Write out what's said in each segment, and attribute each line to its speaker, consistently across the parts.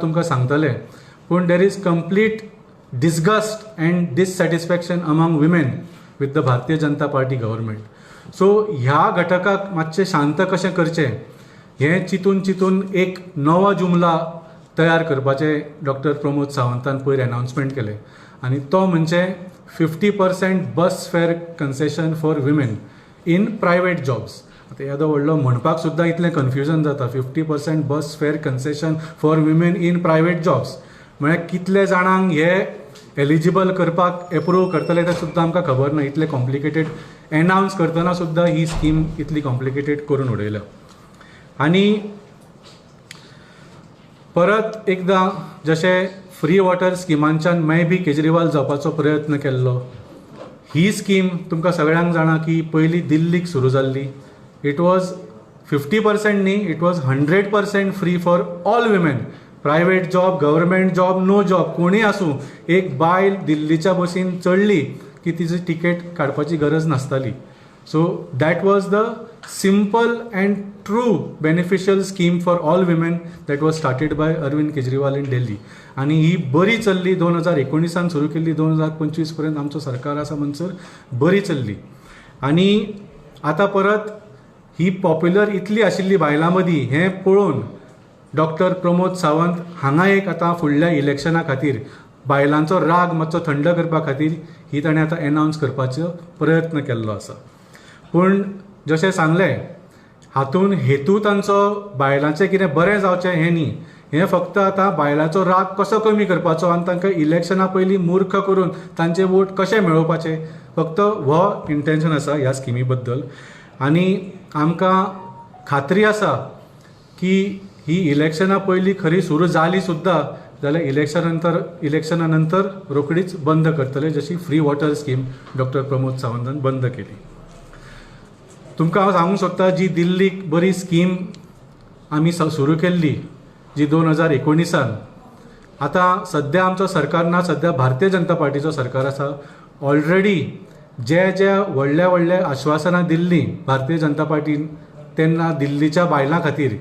Speaker 1: तुमकां सांगतले. पूण there is complete disgust and dissatisfaction among women with the Bharatiya Janata Party government. So ह्या घटकाक मातशें शांत कशें करचें हें चिंतून चिंतून एक नवो जुमला तयार करपाचें डॉक्टर प्रमोद सावंतान पयर एनावन्समेंट केलें आनी तो म्हणजे 50% bus fare concession for women in private jobs. आतां येदो व्हडलो म्हणपाक सुद्दां इतलें कन्फ्युजन जाता. 50% bus fare concession for women in private jobs म्हळ्यार कितले जाणांक हे एलिजिबल करपाक एप्रूव करतले तें सुद्दां आमकां खबर ना. इतलें कॉम्प्लिकेटेड एनावन्स करतना सुद्दां ही स्कीम इतली कॉम्प्लिकेटेड करून उडयल्या. आनी परत एकदां जशें फ्री वॉटर स्किमांच्यान मे बी केजरीवाल जावपाचो प्रयत्न केल्लो, ही स्कीम तुमकां सगळ्यांक जाणा की पयलीं दिल्लीक सुरू जाल्ली. It was 50% न्ही, it was 100% free for all women. Private job, government job, no job, कोणूय आसूं, एक बायल दिल्लीच्या बसीन चडली की तिची तिकेट काडपाची गरज नासताली. So that was the simple and true beneficial scheme for all women that was started by Arvind Kejriwal in Delhi. आनी ही बरी चल्ली. 2019 सुरू केल्ली, 2025 पर्यंत आमचो सरकार आसा म्हणसर बरी चल्ली. आनी आतां परत ही पॉप्युलर इतली आशिल्ली बायलां मदीं हें पळोवन डॉक्टर प्रमोद सावंत हांगा एक आतां फुडल्या इलेक्शना खातीर बायलांचो राग मातसो थंड करपा खातीर ही ताणें आतां एनावन्स करपाचो प्रयत्न केल्लो आसा. पूण जशें सांगलें, हातून हेतू तांचो बायलांचें कितें बरें जावचें हें न्ही, हें फक्त आतां बायलांचो राग कसो कमी करपाचो आनी तांकां इलेक्शना पयलीं मूर्ख करून तांचे वोट कशे मेळोवपाचे, फक्त हो इंटेन्शन आसा ह्या स्किमी बद्दल. आनी आमकां खात्री आसा की ही इलेक्शना पयलीं खरी सुरू जाली सुद्दां जाल्यार इलेक्शना नंतर रोखडीच बंद करतले, जशी free water scheme doctor Pramod सावंतान बंद केली. तुमकां हांव सांगूंक सोदतां, जी दिल्लीक बरी स्कीम आमी सुरू केल्ली जी 2019, आतां सद्या आमचो सरकार ना, सद्या भारतीय जनता पार्टीचो सरकार आसा. ऑलरेडी जे जे व्हडल्या व्हडल्या आश्वासनां दिल्लीं भारतीय जनता पार्टीन तेन्ना दिल्लीच्या बायलां खातीर,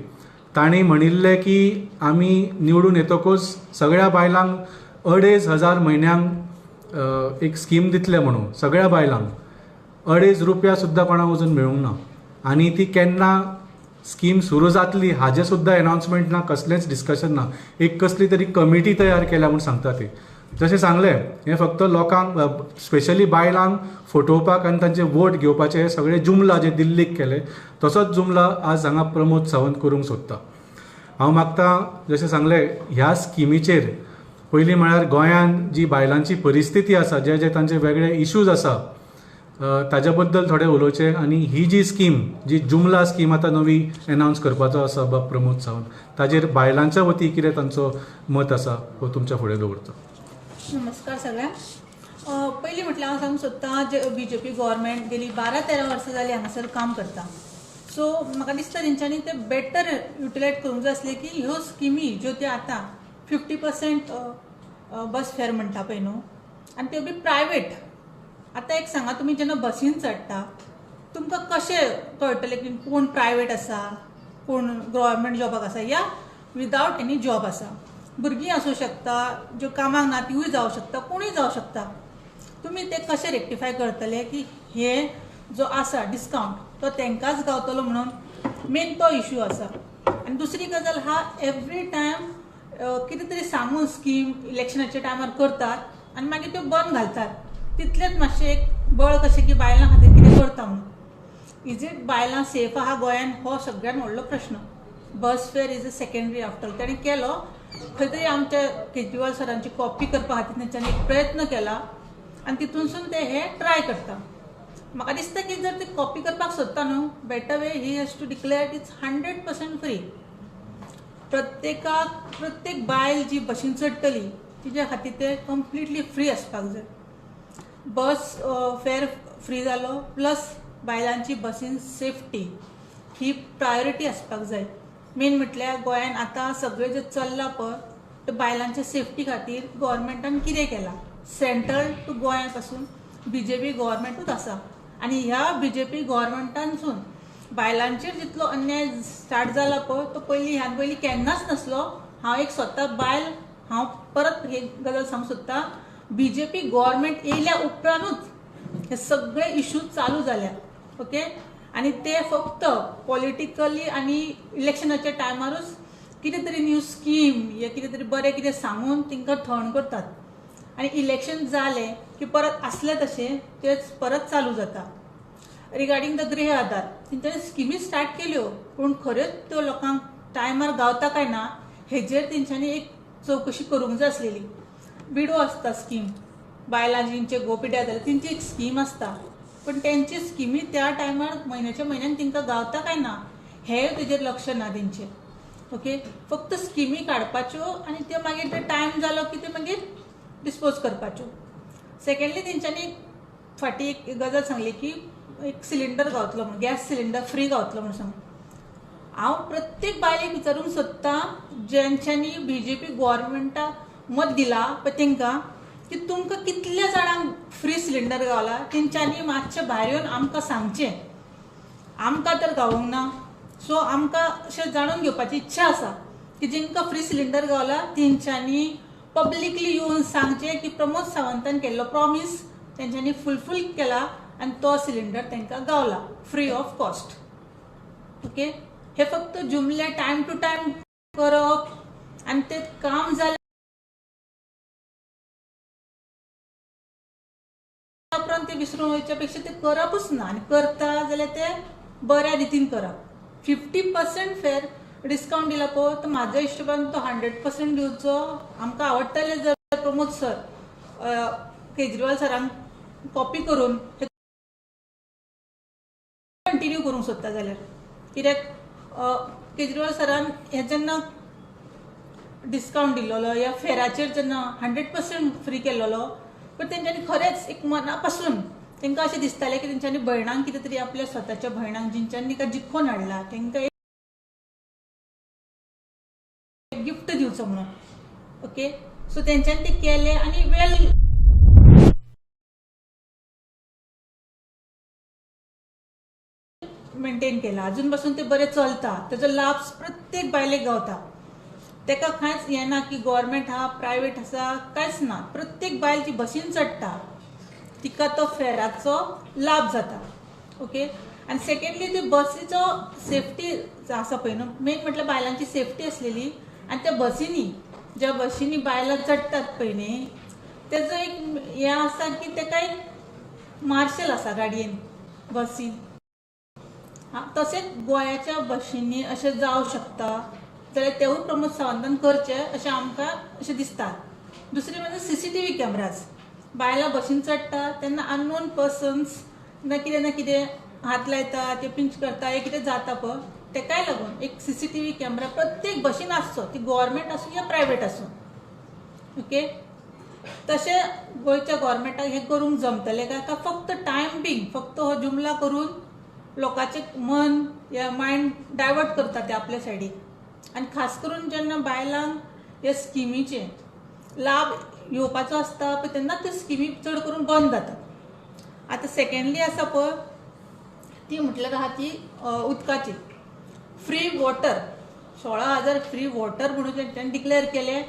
Speaker 1: तांणी म्हणिल्लें की आमी निवडून येतकूच सगळ्या बायलांक 2500 म्हयन्यांक एक स्कीम दितले म्हणून. सगळ्या बायलांक 2.5 रुपया सुद्दां कोणाक अजून मेळूंक ना. आनी ती केन्ना स्कीम सुरू जातली हाजें सुद्दां एनावन्समेंट ना, कसलेंच डिस्कशन ना. एक कसली तरी कमिटी तयार केल्या म्हूण सांगता ती. जशें सांगलें, हें फक्त लोकांक स्पेशली बायलांक फटोवपाक आनी तांचे वोट घेवपाचे हे सगळे जुमला जे दिल्लीक केले तसोच जुमला आज हांगा प्रमोद सावंत करूंक सोदता. हांव मागता, जशें सांगलें, ह्या स्किमीचेर पयलीं म्हळ्यार गोंयांत जी बायलांची परिस्थिती आसा, जे जे तांचे वेगळे इशूज आसा ताज्या बद्दल थोडें उलोवचें. आनी ही जी स्कीम, जी जुमला स्कीम आतां नवी एनावन्स करपाचो आसा बाब प्रमोद सावंत, ताजेर बायलांच्या वती कितें तांचो मत आसा हो तुमच्या फुडें दवरता.
Speaker 2: नमस्कार सगळ्यांक. पयलीं म्हटल्यार हांव सांगूंक सोदतां, जे बीजेपी गव्हर्मेंट गेली 12-13 वर्सां जालीं हांगासर काम करता. सो म्हाका दिसता तेंच्यांनी ते बेटर युटिलायज करूंक जाय आसलें की ह्यो स्किमी ज्यो त्यो आतां 50% बस फेर म्हणटा पळय न्हू, आनी त्यो बी प्रायवेट. आतां एक सांगा, तुमी जेन्ना बसीन चडटा तुमकां कशें कळटलें की कोण प्रायवेट आसा, कोण गव्हर्मेंट जॉबाक आसा या विदावट एनी जॉब आसा. भुरगीं आसूं शकता, ज्यो कामाक ना तिवूय जावं शकता, कोणूय जावं शकता. तुमी ते कशें रेक्टिफाय करतले की हे जो आसा डिस्कावंट तो तांकांच गावतलो म्हणून मेन तो इशू आसा. आनी दुसरी गजाल हा, एवरी टायम कितें तरी सांगून स्कीम इलेक्शनाच्या टायमार करतात आनी मागीर त्यो बंद घालतात. तितलेंच मातशें एक बळ कशें की बायलां खातीर कितें करता म्हणून. Is it बायलां सेफ आहा गोंयान हो सगळ्यान व्हडलो प्रश्न. Bus fare is a secondary after ताणें केलो, खंय तरी आमच्या केजरीवाल सरांची कॉपी करपा खातीर तेंच्यांनी एक प्रयत्न केला आनी तितूनसून ते हे ट्राय करता. म्हाका दिसता की जर ते कॉपी करपाक सोदता न्हू, better way he has to declare it's 100% free. प्रत्येकाक, प्रत्येक बायल जी बशीन चडटली तिच्या खातीर ते कंप्लिटली फ्री आसपाक जाय. बस फेर फ्री जालो प्लस बायलांची बसीन सेफ्टी ही प्रायोरिटी आसपाक जाय. मेन म्हटल्यार गोंयान आतां सगळें जें चल्लां पळय ते बायलांच्या सेफ्टी खातीर गव्हर्मेंटान कितें केलां, सेंट्रल टू गोंया पासून बीजेपी गव्हर्मेंटूच आसा. आनी ह्या बीजेपी गव्हर्मेंटानसून बायलांचेर जितलो अन्याय स्टार्ट जाला पळय तो पयलीं ह्यान पयलीं केन्नाच नासलो, हांव एक स्वता बायल, हांव परत ही गजाल सांगूंक सोदतां, बीजेपी गव्हर्मेंट येयल्या उपरांतूच हे सगळे इश्यू चालू जाल्या. ओके, आनी ते फक्त पॉलिटिकली आनी इलेक्शनाच्या टायमारूच कितें तरी न्यू स्कीम या कितें तरी बरें कितें सांगून तांकां थंड करतात आनी इलेक्शन जालें की परत आसलें तशें तेच परत चालू जाता. रिगार्डींग the गृह आधार, तेंच्यांनी स्किमी स्टार्ट केल्यो पूण खऱ्योच त्यो लोकांक टायमार गावता काय ना हेजेर तेंच्यांनी एक चवकशी करूंक जाय आसलेली. विडो आसता स्कीम, बायलां जिंचे घोव पिड्ड्यार जाले तेंची एक स्कीम आसता, पण तेंची स्किमी त्या टायमार म्हयन्याच्या म्हयन्यान तांकां गावता काय ना हें तेजेर लक्ष ना तेंचें. ओके, फक्त स्किमी काडपाच्यो आनी त्यो मागीर ते टायम जालो की त्यो मागीर डिस्पोज करपाच्यो. सेकेंडली तेंच्यांनी फाटीं एक गजाल सांगली की एक सिलिंडर गावतलो म्हणून, गॅस सिलिंडर फ्री गावतलो म्हणून सांग. हांव प्रत्येक बायलेक विचारूंक सोदतां ज्यांच्यांनी बीजेपी गव्हर्मेंटाक मत दिला पळय तांकां की तुमकां कितल्या जाणांक फ्री सिलिंडर गावला, तेंच्यांनी मातशें भायर येवन आमकां सांगचें. आमकां तर गावूंक ना, सो आमकां अशें जाणून घेवपाची इच्छा आसा की जेंकां फ्री सिलिंडर गावला तेंच्यांनी पब्लिकली येवन सांगचें की प्रमोद सावंतान केल्लो प्रॉमीस तेंच्यांनी फुलफील केला आनी तो सिलिंडर तांकां गावला फ्री ऑफ कॉस्ट. ओके, हे फक्त जुमले टायम टू टायम करप आनी ते काम जालें उपरांत ते विसरून वयच्या पेक्षा ते करपूच ना आनी करता जाल्यार ते बऱ्या रितीन करप. 50% फेर डिस्कावंट दिला पळय, तर म्हाज्या हिशोबान तो 100% दिवचो. आमकां आवडटलें जर प्रमोद सर केजरीवाल सरांक कॉपी करून हे कंटिन्यू करूंक सोदता जाल्यार, कित्याक केजरीवाल सरान हे जेन्ना डिस्कावंट दिल्लो या फेराचेर जेन्ना 100% फ्री केल्लो, पण तेंच्यांनी खरेंच एक मना पासून तांकां अशें दिसतालें की तेंच्यांनी भयणांक कितें तरी आपल्या स्वताच्या भयणांक जिंच्यांनी ताका जिखोवन हाडला तांकां एक गिफ्ट दिवचो म्हणून. ओके, सो तेंच्यांनी तें केलें आनी वेल मेंटेन केला, अजून पासून ते बरें चलता, तेजो लाभ प्रत्येक बायलेक गावता. तेका कांयच हें ना की गव्हर्मेंट आहा प्रायवेट आसा, कांयच ना. प्रत्येक बायल जी बसीन चडटा तिका तो फेराचो लाभ जाता. ओके, आनी सेकेंडली ती बसीचो सेफ्टी आसा पळय न्हू, मेन म्हटल्यार बायलांची सेफ्टी आसलेली. आनी त्या बसींनी ज्या बशींनी बायलां चडटात पळय न्ही तेजो एक हें आसा की तेका एक मार्शल आसा गाडयेन बसीन. तशेंच गोंयाच्या बशींनी अशें जावं शकता जाल्यार तेवूय प्रमोद सावंतान करचें अशें आमकां अशें दिसता. दुसरें म्हणजे सीसीटीव्ही कॅमराज, बायलां बशीन चडटा तेन्ना अननोन पर्सन्स ना कितें ना कितें हात लायता, ते पिंच करता, हे कितें जाता पळय, तेकाय लागून एक सीसीटीव्ही कॅमरा प्रत्येक बशीन आसचो, ती गव्हर्मेंट आसूं या प्रायवेट आसूं. ओके, तशें गोंयच्या गव्हर्मेंटाक हें करूंक जमतलें काय का फक्त टायम बींग फक्त हो जुमला करून लोकांचें मन या मायंड डायवर्ट करता ते आपल्या सायडीक. आनी खास करून जेन्ना बायलांक ह्या स्किमीचे लाभ येवपाचो आसता पळय तेन्ना त्यो स्किमी चड करून बंद जातात. आतां सेकेंडली आसा पळय ती म्हटल्यार आहा ती उदकाची फ्री वॉटर, 16,000 फ्री वॉटर म्हणून तेंच्यांनी डिक्लेअर केलें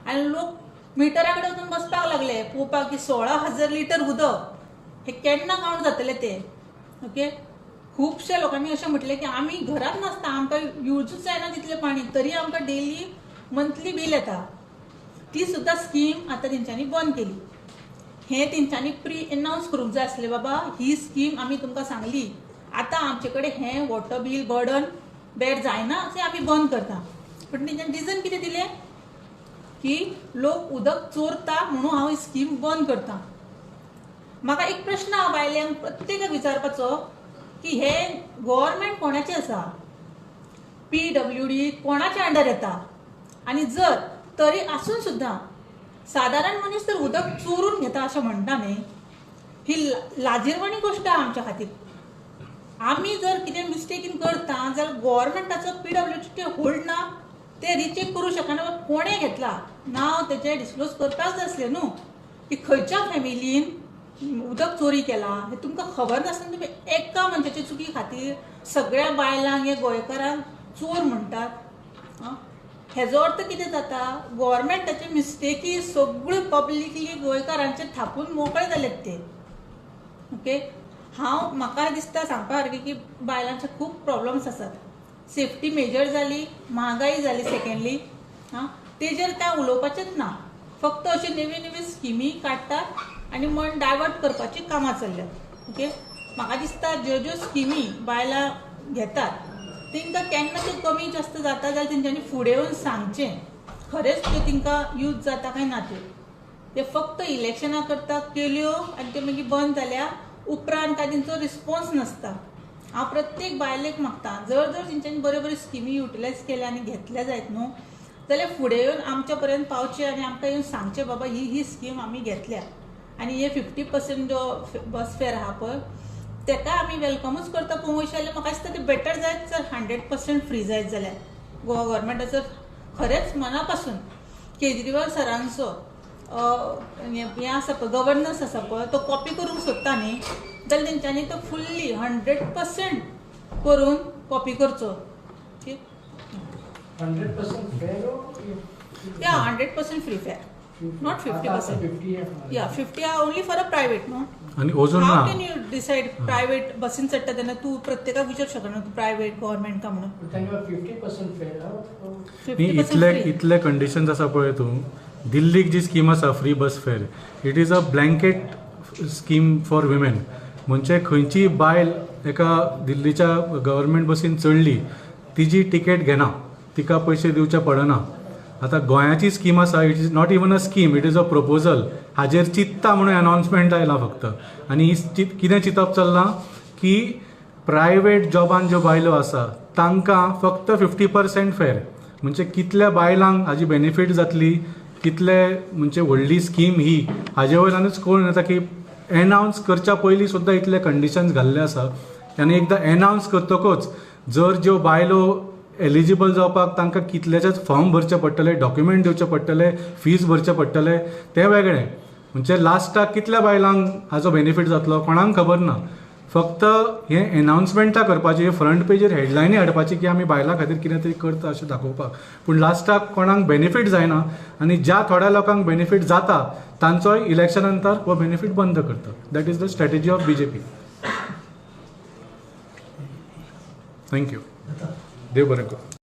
Speaker 2: आनी लोक मिटरा कडेन वचून बसपाक लागले पळोवपाक की 16,000 लिटर उदक हे केन्ना कावंट जातलें तें. ओके, खुबश्या लोकांनी अशें म्हटलें की आमी घरांत नासता, आमकां युजूच जायना तितलें पाणी, तरी आमकां डेली मंथली बील येता. ती सुद्दां स्कीम आतां तेंच्यांनी बंद केली. हें तेंच्यांनी प्री एनावन्स करूंक जाय आसलें, बाबा ही स्कीम आमी तुमकां सांगली, आतां आमचे कडेन हें वॉटर बील बर्डन बेर जायना अशें आमी बंद करता. पूण तेंच्यांनी रिजन कितें दिलें की लोक उदक चोरता म्हणून हांव ही स्कीम बंद करता. म्हाका एक प्रश्न आहा बायल्यांक प्रत्येकाक विचारपाचो की हे गव्हर्मेंट कोणाचें आसा, PWD कोणाच्या अंडर येता, आनी जर तरी आसून सुद्दां सादारण मनीस तर उदक चोरून घेता अशें म्हणटा न्ही, ही लाजिरवाणी गोश्ट आहा आमच्या खातीर. आमी जर कितें मिस्टेकीन करता जाल्यार गव्हर्मेंटाचो PWD hold ना, ते रिचेक करूं शकना कोणें घेतला नांव तेजें डिस्क्लोज करपाक जाय आसलें न्हू की खंयच्या फॅमिलीन उदक चोरी केला हें तुमकां खबर नासतना तुमी एका मनशाचे चुकी खातीर सगळ्या बायलांक हे गोंयकारांक चोर म्हणटात. हेजो अर्थ कितें जाता, गोवोरमेंटाचे मिस्टेकी सगळ्यो पब्लिकली गोंयकारांचे थापून मोकळे जाल्यात ते. ओके, हांव म्हाका दिसता सांगपा सारकें की बायलांचे खूब प्रॉब्लम्स आसात. सेफ्टी मेजर जाली, म्हागाई जाली सेकेंडली, आं तेजेर कांय उलोवपाचेंच ना. फक्त अश्यो नव्यो नव्यो स्किमी काडटात आनी मन डायवर्ट करपाची कामां चल्ल्यात. ओके, म्हाका दिसता ज्यो ज्यो स्किमी बायलां घेतात तांकां केन्ना त्यो कमी जास्त जाता जाल्यार तेंच्यांनी फुडें येवन सांगचें खरेंच त्यो तांकां यूज जाता काय ना. त्यो ते फक्त इलेक्शना करता केल्यो आनी त्यो मागीर बंद जाल्या उपरांत काय तेंचो रिस्पोन्स नासता. हांव प्रत्येक बायलेक मागता, जर जर तेंच्यांनी बऱ्यो बऱ्यो स्किमी युटिलायज केल्या आनी घेतल्या जायत न्हू जाल्यार फुडें येवन आमच्या पर्यंत पावचें आनी आमकां येवन सांगचें बाबा ही ही स्कीम आमी घेतल्या आनी हे 50% जो बस फेर आहा पळय तेका आमी वेलकमूच करता. पळोवंक जाल्यार म्हाका दिसता ते बेटर जायत जर 100% फ्री जायत जाल्यार. गोवा गव्हर्मेंटाचो खरेंच मना पासून केजरीवाल सरांचो हें आसा पळय, गवर्नन्स आसा पळय, तो कॉपी करूंक सोदता न्ही जाल्यार तेंच्यांनी तो फुल्ली 100% करून कॉपी करचो. Okay,
Speaker 3: 100% fair?
Speaker 2: Yeah, 100% free fare, not 50%. Yeah, 50 are only for a private न्हू.
Speaker 1: आनी अजून
Speaker 2: हांव
Speaker 1: ना.
Speaker 2: Can you decide private बसीन चडटा तेन्ना तूं प्रत्येकाक विचार शकना तूं प्रायवेट गव्हर्मेंट का म्हणून.
Speaker 3: 50% फेर.
Speaker 1: न्ही, इतले इतले कंडिशन्स आसा पळय तूं. दिल्लीक जी स्कीम आसा free bus fare, it is a blanket scheme for women. म्हणजे खंयचीय बायल एका दिल्लीच्या गव्हर्मेंट बसीन चडली तिजी टिकेट घेना, तिका पयशे दिवचे पडना. आतां गोंयाची स्कीम आसा, it is not even a scheme, it is a proposal. हाजेर चिंत्ता म्हणून अनाउन्समेंट आयलां फक्त. आनी ही कितें चिंतप चल्लां की प्रायवेट जॉबान ज्यो बायलो आसा तांकां फक्त 50% फेर. म्हणजे कितल्या बायलांक हाजी बेनिफीट जातली, कितले म्हणजे व्हडली स्कीम ही, हाजे वयल्यानूच कळून येता की एनाउन्स करच्या पयलीं सुद्दां इतले कंडिशन्स घाल्ले आसा. आनी एकदां एनाउन्स करतकच जर ज्यो बायलो एलिजिबल जावपाक तांकां कितलेशेच फॉर्म भरचे पडटले, डॉक्युमेंट दिवचे पडटले, फीज भरचे पडटले, तें वेगळें. म्हणजे लास्टाक कितल्या बायलांक हाजो बेनिफीट जातलो कोणाक खबर ना. फक्त हें एनाउन्समेंटां करपाची, फ्रंट पेजीर हेडलायनी हाडपाची की आमी बायलां खातीर कितें तरी करता अशें दाखोवपाक, पूण लास्टाक कोणाक बेनिफीट जायना आनी ज्या थोड्या लोकांक बेनिफीट जाता तांचोय इलेक्शना नंतर हो बेनिफीट बंद करता. That is the strategy of BJP. Thank you. देव बरें करूं.